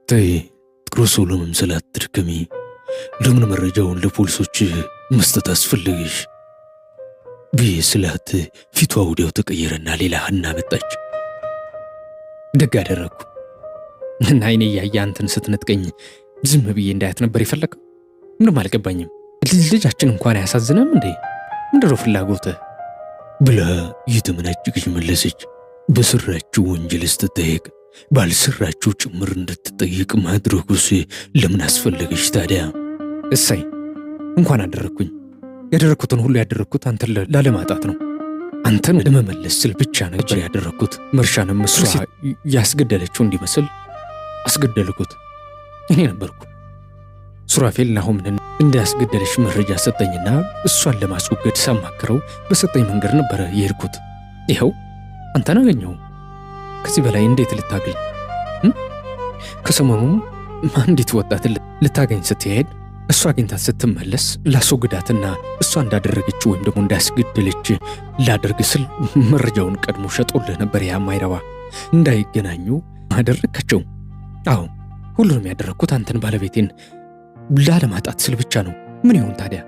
ተይ፣ ጥሩ ሰው ለመምሰል አትድከሚ። ለምን መረጃውን ለፖሊሶች መስጠት አስፈለገሽ? ብዬ ስላት ፊቷ ወዲያው ተቀየረና ሌላ ሀና መጣች። ደግ አደረግኩ እና አይኔ እያየ አንተን ስትነጥቀኝ ዝም ብዬ እንዳያት ነበር የፈለግከው? ምንም አልገባኝም። ልጃችን እንኳን አያሳዝንም እንዴ? ምንድነው ፍላጎትህ? ብላ እየተመናጨቀች መለሰች። በሰራችው ወንጀል ስትጠየቅ ባልሰራችው ጭምር እንድትጠይቅ ማድረጉስ ለምን አስፈለገች ታዲያ? እሰይ እንኳን አደረግኩኝ። ያደረግኩትን ሁሉ ያደረግኩት አንተን ላለማጣት ነው። አንተን ለመመለስ ስል ብቻ ነበር ያደረግኩት። መርሻንም እሷ ያስገደለችው እንዲመስል አስገደልኩት። እኔ ነበርኩ። ሱራፌል ናሆምን እንዳያስገደለች መረጃ ሰጠኝና እሷን ለማስወገድ ሳማክረው በሰጠኝ መንገድ ነበረ የሄድኩት። ይኸው አንተን አገኘው። ከዚህ በላይ እንዴት ልታገኝ? ከሰሞኑም አንዲት ወጣት ልታገኝ ስትሄድ እሷ አግኝታት ስትመለስ ላስወግዳትና እሷ እንዳደረገችው ወይም ደግሞ እንዳስገደለች ላደርግ ስል መረጃውን ቀድሞ ሸጦልህ ነበር። ያ ማይረባ እንዳይገናኙ አደረግካቸው። አዎ ሁሉንም ያደረግኩት አንተን ባለቤቴን ላለማጣት ስል ብቻ ነው። ምን ይሁን ታዲያ?